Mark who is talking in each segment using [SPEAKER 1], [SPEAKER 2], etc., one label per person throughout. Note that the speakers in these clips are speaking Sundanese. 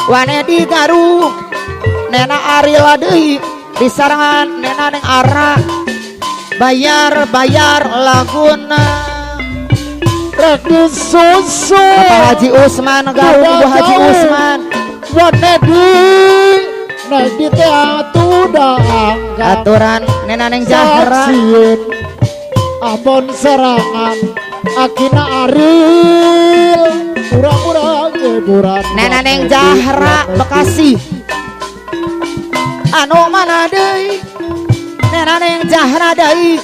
[SPEAKER 1] Wane di Garung Nena Ariel deui di sarangan Nena Neng Ara bayar bayar laguna
[SPEAKER 2] rek disusul
[SPEAKER 1] Bapak Haji Usman Garung Ibu Haji Usman
[SPEAKER 2] wane di nek di teh atuda angkat
[SPEAKER 1] aturan Nena Neng Jahra
[SPEAKER 2] saksieun Ambon serangan Akina Aril pura-pura hiburan
[SPEAKER 1] Nena Neng Jahra Bekasi anu mana deui Nena Neng Jahra deui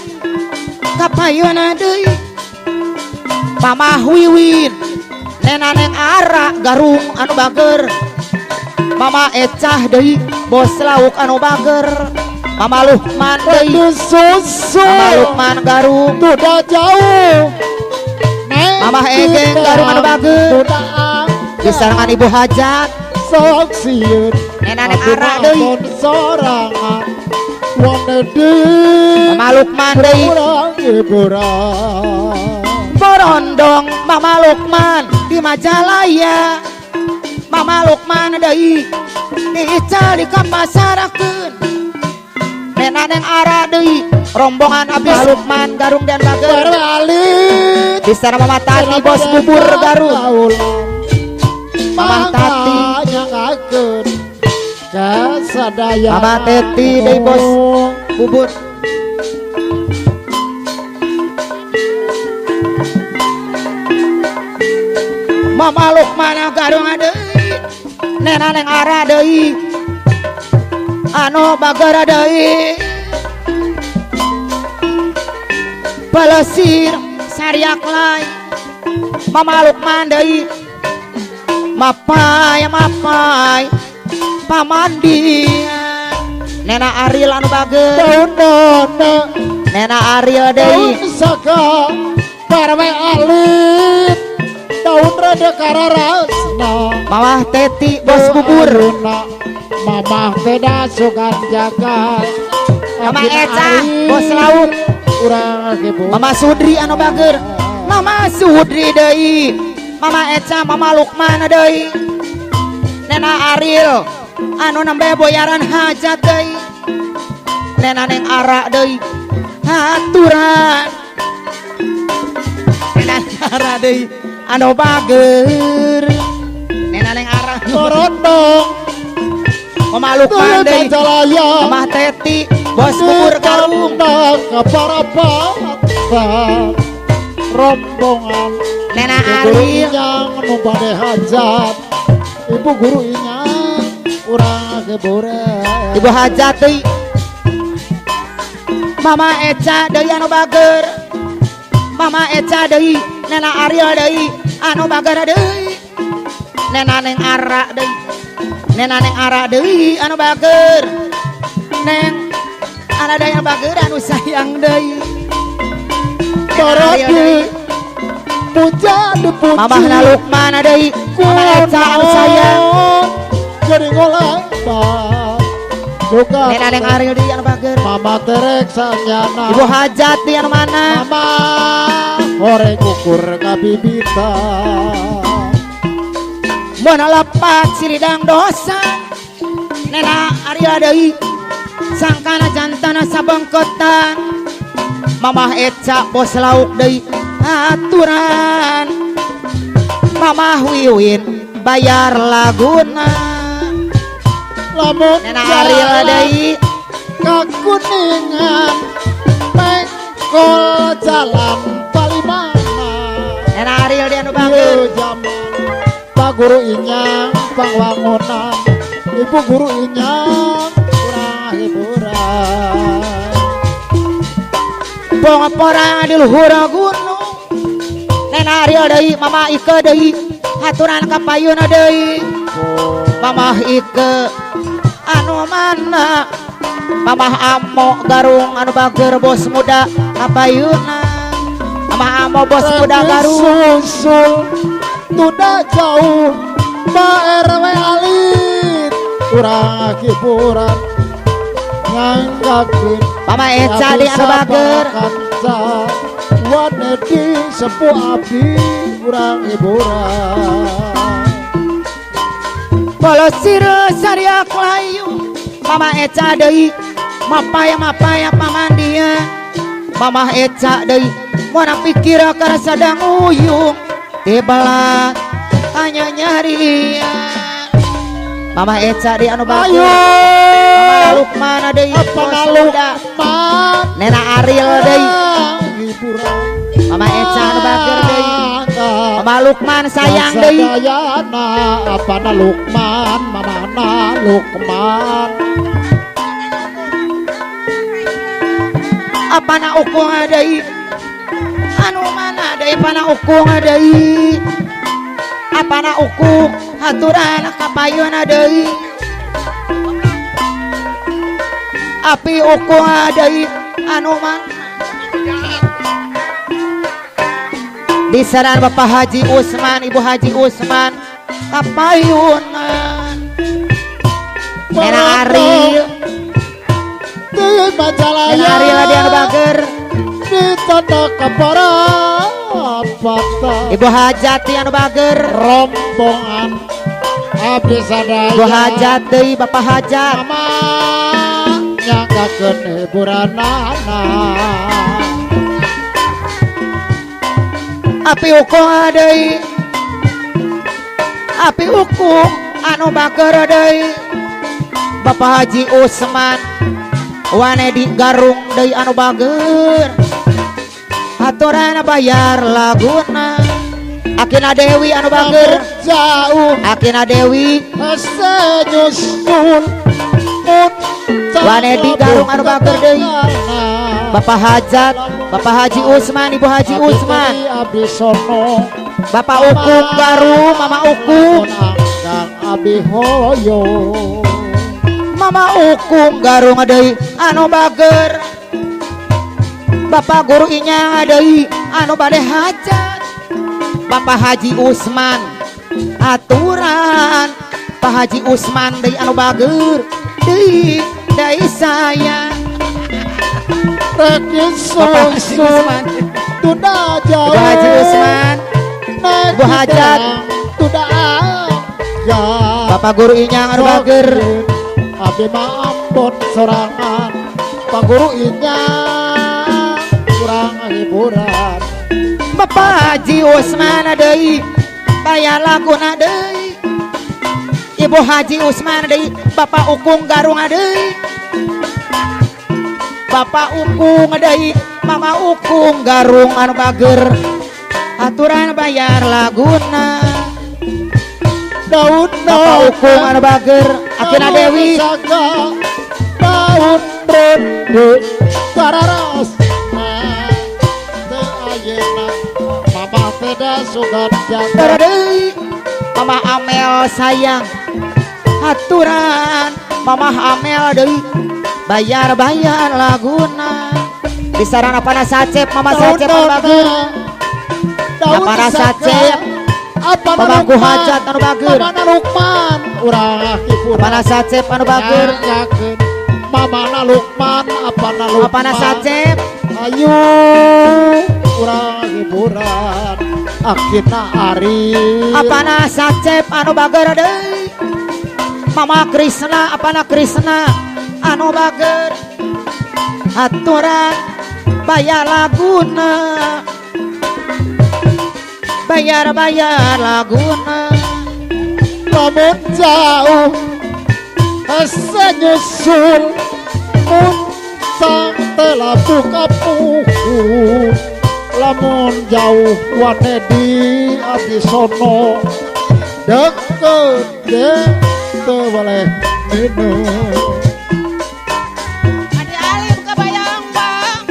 [SPEAKER 1] kapayuna deui Mamah Wiwin Nena Neng Ara Garung anu bager Mama Ecah deui bos lauk anu bager Mama Lukman deui
[SPEAKER 2] disusul
[SPEAKER 1] Mama Lukman Garung
[SPEAKER 2] udah jauh
[SPEAKER 1] Mamah Egeng Garung anu bager disarangan Ibu Hajat
[SPEAKER 2] sok sieun
[SPEAKER 1] Nena Neng Ara deui
[SPEAKER 2] sorangan wane di
[SPEAKER 1] Mama Lukman deui
[SPEAKER 2] pura hiburan
[SPEAKER 1] Borondong Mama Lukman di Majalaya Mama Lukman deui diical di kapasarakeun Nena Neng Ara deui rombongan abis Lukman Garung dan Bager
[SPEAKER 2] beralih
[SPEAKER 1] di sana Mama Tati bos bubur Garung Mama Tati
[SPEAKER 2] nyangakeun kasadaya
[SPEAKER 1] Mama Teti deui bos bubur Mama Lukman Garung deui Nena Neng Ara deui anu bager deui Pelesir Sariak lai Mama Lukman deui mapai mapai pamandian Nena Ariel anu bager
[SPEAKER 2] daun nona
[SPEAKER 1] Nena Ariel deui
[SPEAKER 2] daun saka parwe alit daun rada kararasna
[SPEAKER 1] Mamah Teti bos bubur
[SPEAKER 2] Mamah beda sugan jaga
[SPEAKER 1] Mama Eca bos lauk
[SPEAKER 2] urang hibur
[SPEAKER 1] Mama Sudri anu bager Mama Sudri deui Mama Eca Mama Lukman deui Nena Ariel anu nembe boyaran hajat deui Nena Neng Ara deui aturan Nena Neng Ara deui anu bager Nena Neng Ara
[SPEAKER 2] Borondong
[SPEAKER 1] Mama Lukman deui
[SPEAKER 2] Majalaya
[SPEAKER 1] Mama Teti bos bubur Garung
[SPEAKER 2] para rombongan
[SPEAKER 1] Nena
[SPEAKER 2] Ibu guru
[SPEAKER 1] Ariel
[SPEAKER 2] inyang nu bade hajat Ibu guru inyang urang hiburan
[SPEAKER 1] Ibu Hajat deui Mama Eca deui anu bager Mama Eca deui Nena Ariel deui anu bager deui Nena Neng Ara deui Nena Neng Ara deui anu bager Neng ana deui anu bager anu sayang deui Nena Ariel
[SPEAKER 2] Baradi
[SPEAKER 1] deui
[SPEAKER 2] puja dipuji
[SPEAKER 1] Mamahna Lukman deui Mama Eca anu sayang
[SPEAKER 2] jadi ngolebat suka
[SPEAKER 1] Nena Neng Ariel deui anu bager
[SPEAKER 2] Mama terek sanyana
[SPEAKER 1] Ibu Hajat deui anu mana
[SPEAKER 2] Mama horeng ukur kabibita
[SPEAKER 1] Mun lepat siridang dosa Nena Ariel deui sangkana jantana sabengketan Mamah Eca bos lauk deui aturan Mamah Wiwin bayar laguna
[SPEAKER 2] lamun
[SPEAKER 1] Nena Ariel deui
[SPEAKER 2] ka Kuningan mengkol jalan palimana
[SPEAKER 1] Nena Ariel deui anu bager
[SPEAKER 2] Ieu jaman Pak Guru inyang pangwangunan Ibu guru inyang urang hiburan
[SPEAKER 1] Pongporang di luhur gunung Nena Ariel deui Mama Ike deui aturan ka payuna deui Mamah Ike anu mana Mamah Amo Garung anu bager bos muda kapayuna Mamah Amo bos muda Garung
[SPEAKER 2] susul tuda jauh Ma RW alit urang hiburan nyanggakeun
[SPEAKER 1] Mama Eca deui anu bager
[SPEAKER 2] kanca wane di sepuh abdi urang hiburan
[SPEAKER 1] Polosir sariak layu Mama Eca deui mapaya mapaya pamandian Mama Eca deui moal pikir karena sadang uyung tibalah hanya nyarian Mama Eca di anu bagus. Mama Lukman deui Lukman Nena Ariel deui Mama Eca anu bager deui Mama Lukman sayang deui
[SPEAKER 2] apana Lukman mamana Lukman
[SPEAKER 1] apana ukung deui anu mana deui pana ukung deui apana ukung aturan kapayuna deui api ukung deui anu mana disaran Bapak Haji Usman Ibu Haji Usman kapayuna Nena Ariel
[SPEAKER 2] di Majalaya
[SPEAKER 1] Nena Ariel adi anu bager
[SPEAKER 2] di tanda kapara
[SPEAKER 1] Ibu Hajati anu bager
[SPEAKER 2] rombongan abdi sadaya
[SPEAKER 1] Ibu Hajat deui Bapak Hajat
[SPEAKER 2] mama nyanggakeun hiburanana
[SPEAKER 1] api ukung deui api ukung anu bager deui Bapak Haji Usman wane di Garung deui anu bager aturan bayar laguna Akina Dewi anu bager
[SPEAKER 2] jauh
[SPEAKER 1] Akina Dewi
[SPEAKER 2] senyusul
[SPEAKER 1] wane di Garung anu bager deui Bapak Hajat Bapak Haji Usman Ibu Haji Usman Bapak Ukung Garung Mama Ukung Mama Ukung Garung deui anu bager Bapak Guru Inyang deui anu bade hajat Bapak Haji Usman aturan Pak Haji Usman deui anu bager deui deui saya
[SPEAKER 2] Rek nyusul tunda jauh
[SPEAKER 1] Ibu Haji Usman Ibu Hajat
[SPEAKER 2] tunda
[SPEAKER 1] Bapak Guru Inyang anu bager
[SPEAKER 2] abdi mah ampun sorangan Pak Guru Inyang kurang hiburan
[SPEAKER 1] Bapak Haji Usman deui bayar laguna deui Ibu Haji Usman deui Bapak Ukung Garung deui Bapak Ukung deui Mama Ukung Garung anu bager aturan bayar laguna
[SPEAKER 2] daun
[SPEAKER 1] Bapak Ukung anu bager Akina Dewi
[SPEAKER 2] daun ronde kararas teu ayeuna mama teh da sugan jaga
[SPEAKER 1] deui Mama Amel sayang aturan Mama Amel deui bayar-bayar laguna di sarana pana sacep Mama sacep anu bager apana sacep pamangku hajat anu bager
[SPEAKER 2] Mamana Lukman urang hiburan
[SPEAKER 1] apana sacep anu bager
[SPEAKER 2] Mamana Lukman apana Lukman
[SPEAKER 1] apana sacep
[SPEAKER 2] ayo urang hiburan Akina Ari
[SPEAKER 1] apana sacep anu bager deui Mama Krisna apana Krisna anu bager aturan bayar laguna bayar-bayar laguna
[SPEAKER 2] lamun jauh senyusul muntang telah buka puhu lamun jauh wane di Abisono deket teu boleh minum
[SPEAKER 3] Adi alim kebayang bang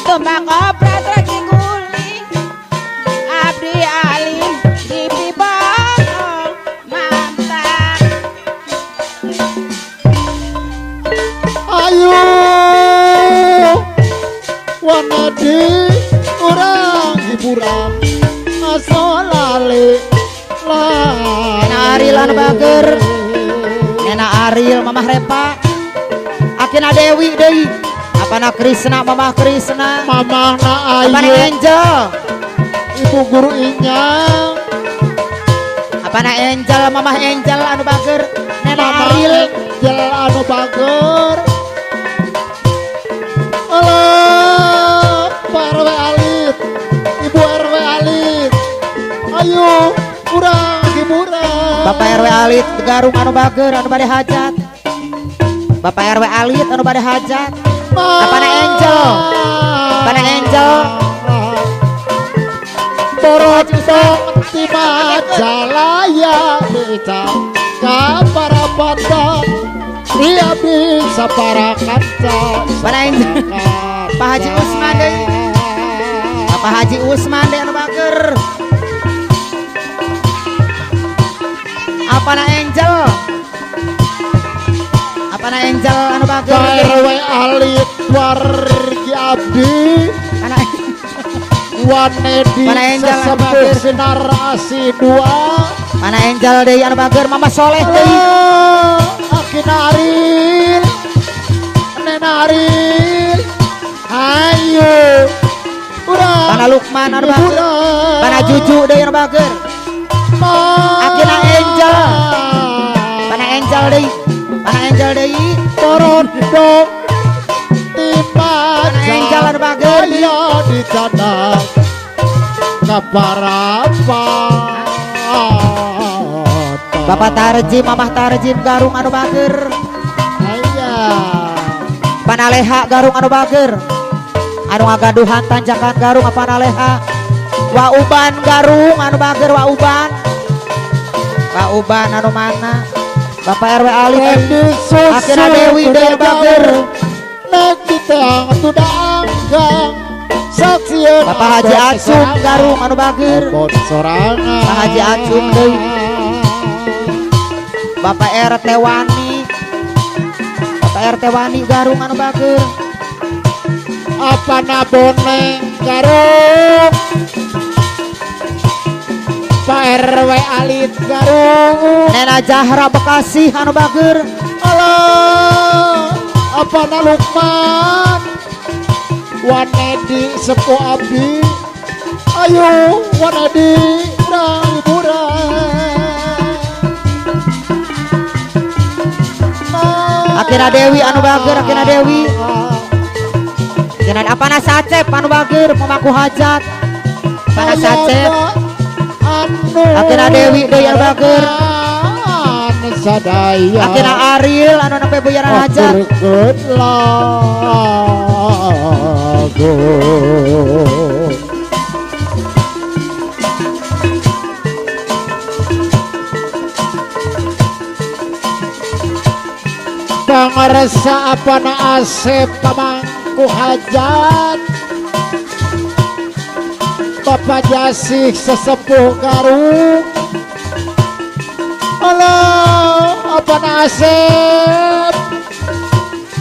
[SPEAKER 3] tumbang koprat lagi guling abdi alim di bibong mantap
[SPEAKER 2] ayo wanadi urang hiburan asal lali lali
[SPEAKER 1] Nena Ariel anu bager Nena Ariel Mamah Repa Akina Dewi deui apana Krisna Mamah Krisna
[SPEAKER 2] Mamahna
[SPEAKER 1] apana
[SPEAKER 2] Ayu
[SPEAKER 1] Angel
[SPEAKER 2] Ibu Guru Inyang
[SPEAKER 1] Apana Angel, Mamah Angel anu bager, Nena Ariel
[SPEAKER 2] Angel anu bager. Alah, Pak RW Alit, Ibu RW Alit, ayo urang hiburan.
[SPEAKER 1] Bapak RW Alit Garung anu bager anu bade hajat. Bapak RW Alit anu bade hajat. Apana Angel, apana Angel.
[SPEAKER 2] Borotong ti Majalaya beca ka parapatan ria bisa para kaca.
[SPEAKER 1] Apana Angel, Pak Haji Usman deui. Bapak Haji Usman deui anu bager. Apana Angel, apana Angel anu bager.
[SPEAKER 2] Pak RW Alit wargi abdi.
[SPEAKER 1] Apana
[SPEAKER 2] Wanedi
[SPEAKER 1] Mana Angel anu
[SPEAKER 2] sesepuh
[SPEAKER 1] bager.
[SPEAKER 2] Sinar Asih dua.
[SPEAKER 1] Mana Angel deui anu bager, Mama Soleh deui.
[SPEAKER 2] Akina Aril, Nena Aril, ayo urang
[SPEAKER 1] Pana Lukman anu bager.
[SPEAKER 2] hiburan.
[SPEAKER 1] Pana Juju deui anu bager. Akina Angel, Pana Angel deui. Pana Angel deui.
[SPEAKER 2] Borondong ti
[SPEAKER 1] Pana Angel anu bager.
[SPEAKER 2] Majalaya dicadak ka parapatan.
[SPEAKER 1] Bapak Tarjim, Mamah Tarjim Garung anu bager.
[SPEAKER 2] Aya.
[SPEAKER 1] Panaleha Garung anu bager. Anu ngagaduhan tanjakan Garung apa Panaleha. Wa Uban Garung anu bager, Wa Uban. Wa Uban anu mana? Bapak RW Ali
[SPEAKER 2] Rendi susu
[SPEAKER 1] Akina Dewi deui bager.
[SPEAKER 2] Nek diteang tuda anggang saksieun
[SPEAKER 1] Bapak Haji Acum Garung anu bager.
[SPEAKER 2] Bot sorangan.
[SPEAKER 1] Pak Haji Acum deui. Bapak RT Wani. Bapak RT Wani Garung anu bager.
[SPEAKER 2] Apana boneng Garung. Pak RW Alit Garung.
[SPEAKER 1] Nena Jahra Bekasi anu bager.
[SPEAKER 2] Alah, apana Lukman. Wanedi sepuh abdi. Ayo Wanedi urang hiburan.
[SPEAKER 1] Akina Dewi anu bager, Akina Dewi. Akina apana Sacep anu bager pemangku hajat. Apana Sacep.
[SPEAKER 2] Anu
[SPEAKER 1] Akina Dewi deui anu bager.
[SPEAKER 2] Sadaya.
[SPEAKER 1] Akina Ariel anu nembe buyaran hajat.
[SPEAKER 2] Aturkeun lagu. Pangarsa apana Asep pamangku hajat. Bapak Jasih sesepuh Garung. Alah, apana Asep.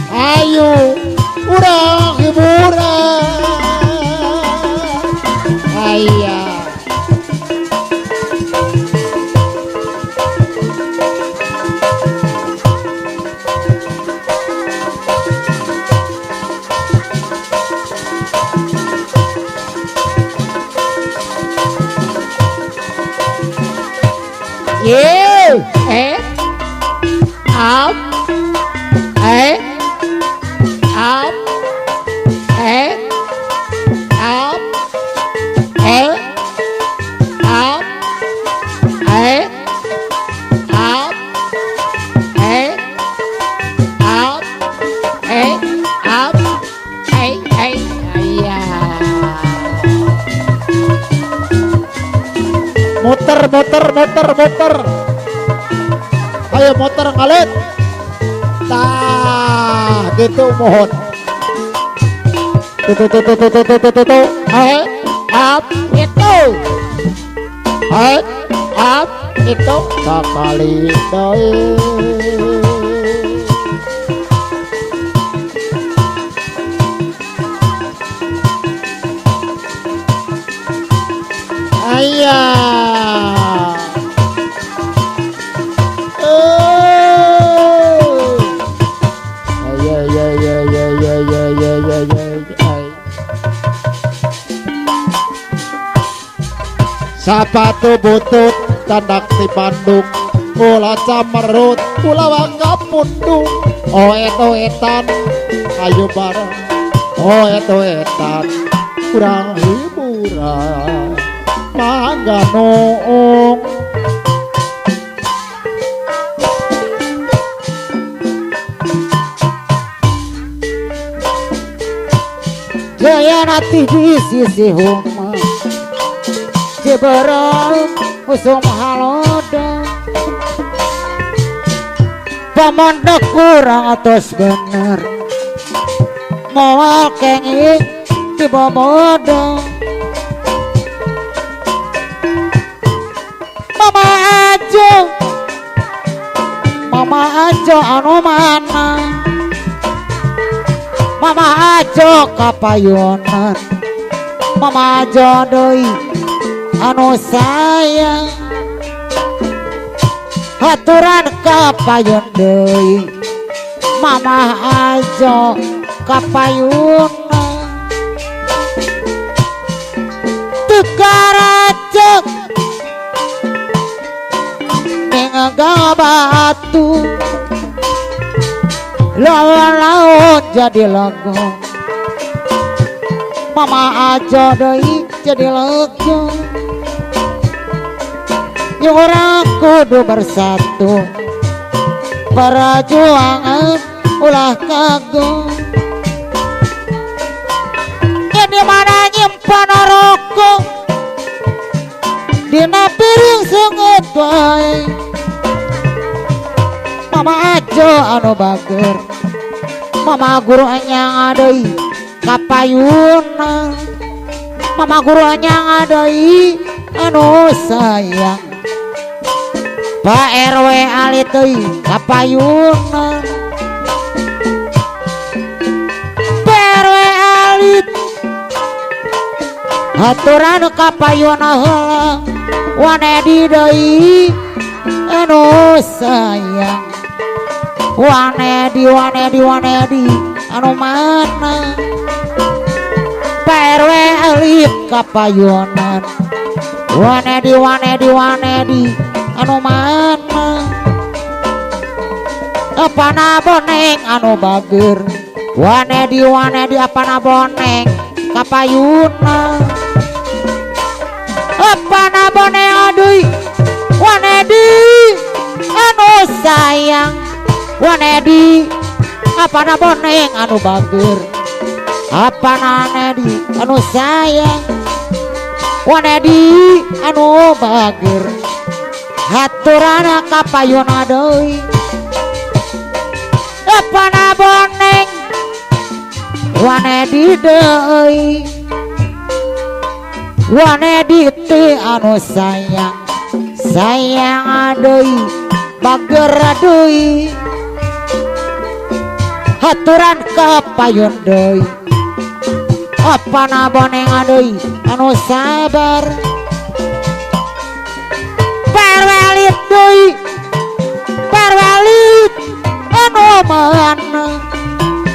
[SPEAKER 2] Ayo urang hiburan. Aya.
[SPEAKER 3] Y, E, A, E, A, E, A, E, A, E, A, E, A, E, A, E, E, ya.
[SPEAKER 2] Muter, muter, muter, muter. Ayo muter ngalit. Tah, gitu mohon. Tuh, tuh, tuh, tuh, tuh, tuh, tuh, tuh, tuh.
[SPEAKER 3] E, A, itu.
[SPEAKER 2] E,
[SPEAKER 3] A, itu.
[SPEAKER 2] Sakali deui. Ayah. Oh. Ay, ay, ay, ay, ay, ay, ay, ay, ay, ay, ay. Sapatu butut Ditandak ti Bandung ulah camerut ulah wangga pundung oet-oetan ayo bareng oet-oetan kurang hiburan mangga noong.
[SPEAKER 1] Jaya nanti di sisi huma Ciberem usum haloda pamondok kurang atos bener moal kenging dibobodo Mama Ajo Mama Ajo anu mana Mama Ajo kapayunan Mama Ajo deui anu sayang haturan kapayun deui Mama Ajo kapayunan teu karacek ning batu lawan-lawan jadi lagu Mama Ajo deui jadi lagu yang orang kudu bersatu perjuangan ulah kagum ini mana nyimpan rokok dina piring seungeut wae Mama Ajo anu bager Mama guru anyang deui kapayuna Mama guru anyang deui anu sayang Pak RW alit deui kapayuna Pak RW alit haturan kapayuna heula Wanedi deui anu sayang Wanedi wanedi wanedi anu mana Pak RW alit kapayunan Wanedi wanedi wanedi anu mana apana boneng anu bager Wanedi wanedi apana boneng kapayunan apana boneng aduh Wanedi anu sayang Wanedi apana boneng anu bager apana nedi anu sayang Wanedi anu bager haturana kapayuna deui apana boneng Wanedi deui Wanedi teh anu sayang sayang deui bager deui haturan kapayun deui apana boneng deui anu sabar perwelit deui perwelit anu mana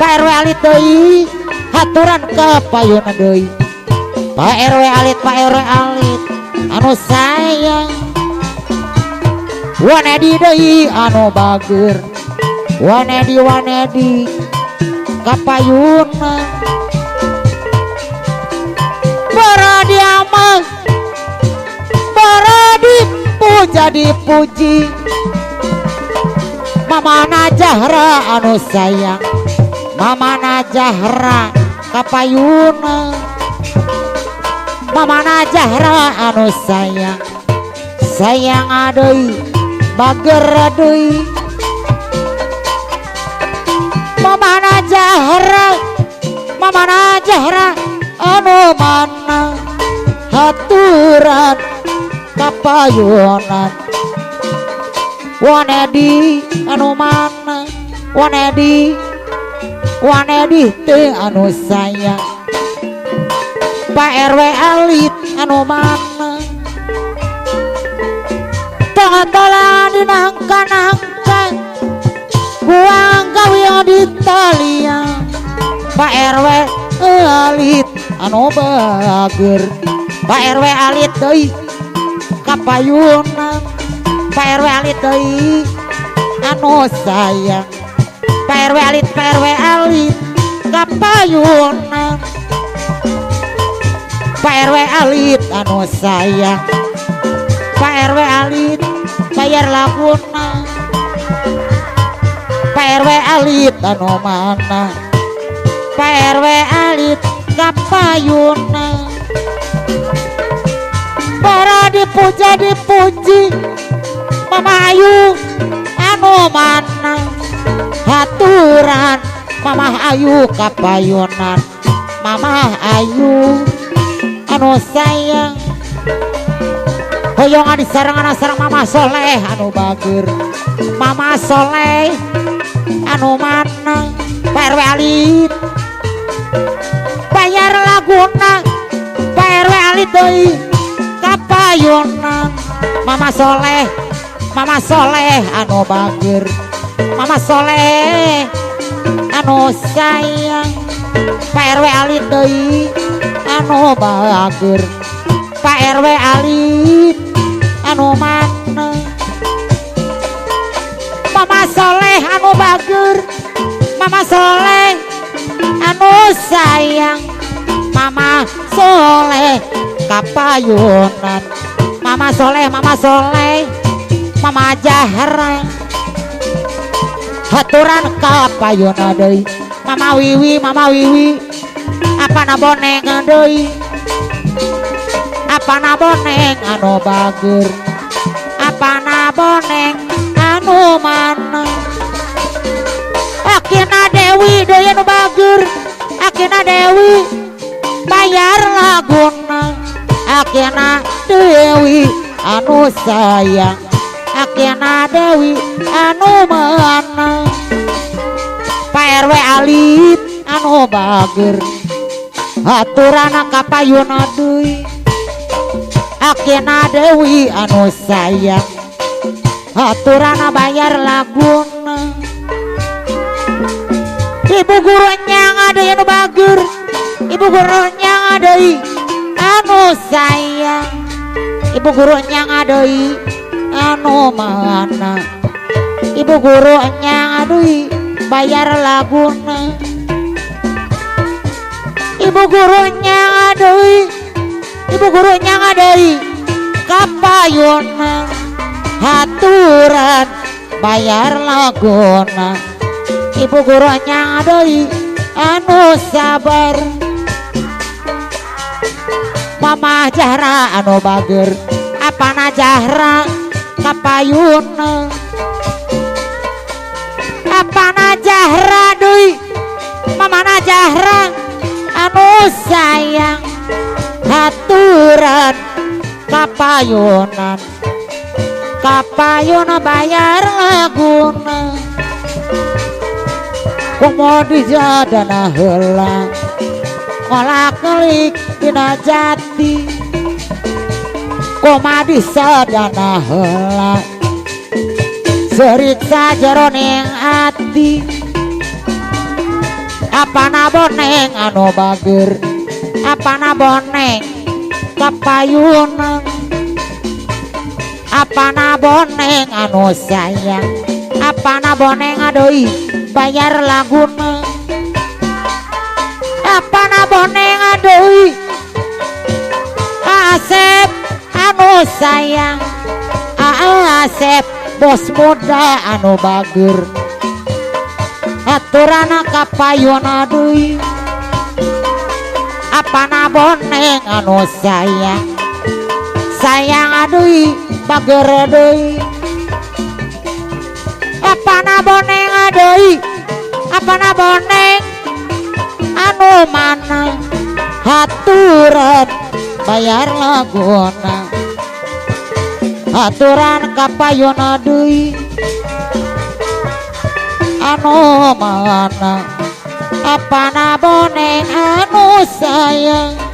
[SPEAKER 1] perwelit deui haturan kapayun deui Pak RW alit Pak RW alit anu sayang Wanedi deui anu bager Wanedi wanedi kapayuna baradi amah baradi puja dipuji Mama Najahra anu sayang Mama Najahra kapayuna Mama Najahra anu sayang sayang deui bager deui Mama Najahra Mama Najahra anu mana haturan kapayunan Wanedi anu mana Wanedi Wanedi teh anu sayang Pak RW alit anu mana tong-tolan dinangka-nangka buang gawe di talian Pak RW alit anu bager Pak RW alit deui kapayunan. Pak RW alit deui anu sayang Pak RW alit Pak RW alit kapayunan Pak RW alit anu sayang Pak RW alit bayar laguna Pak RW alit anu mana Pak RW alit kapayunan para dipuja dipuji Mama Ayu anu mana haturan Mama Ayu kapayunan Mama Ayu anu sayang hoyong disarengan sareng Mama Soleh anu bager Mama Soleh anu mana Pak RW alit bayar laguna Pak RW alit deui kapayunan Mama Soleh anu bager Mama Soleh anu sayang Pak RW alit deui anu bager Pak RW alit anu mana Mama Soleh anu bager Mama Soleh anu sayang Mama Soleh kapayunan Mama Soleh Mama Soleh Mama Jahra haturan kapayunan deui Mama Wiwi Mama Wiwi apana boneng deui apana boneng anu bager apana boneng anu mana Akina Dewi deui anu bager Akina Dewi bayar laguna Akina Dewi anu sayang Akina Dewi anu mana Pak RW alit anu bager haturan kapayuna deui Akina Dewi anu sayang haturan bayar laguna Ibu guru nyang deui anu bager Ibu guru nyang deui anu sayang Ibu guru nyang deui anu mana Ibu guru nyang deui bayar laguna Ibu guru nyang deui Ibu guru nyang deui kapayunan haturan bayar laguna Ibu guru nyang deui anu sabar Mama Jahra anu bager apana Jahra kapayunan apana Jahra deui Mama Jahra anu sayang haturan kapayunan kapayunan bayar laguna komo dijadana heula ngolak ngelik dina jati koma disadana heula serik sajeroning ati apana boneng anu bager apana boneng kapayunan apana boneng anu sayang apana boneng deui bayar laguna apana boneng deui Asep anu sayang Asep bos muda anu bager haturana kapayuna deui apana boneng anu sayang sayang deui bager deui apana boneng deui apana boneng anu mana haturan bayar laguna haturan kapayuna deui anu mana apana boneng anu sayang.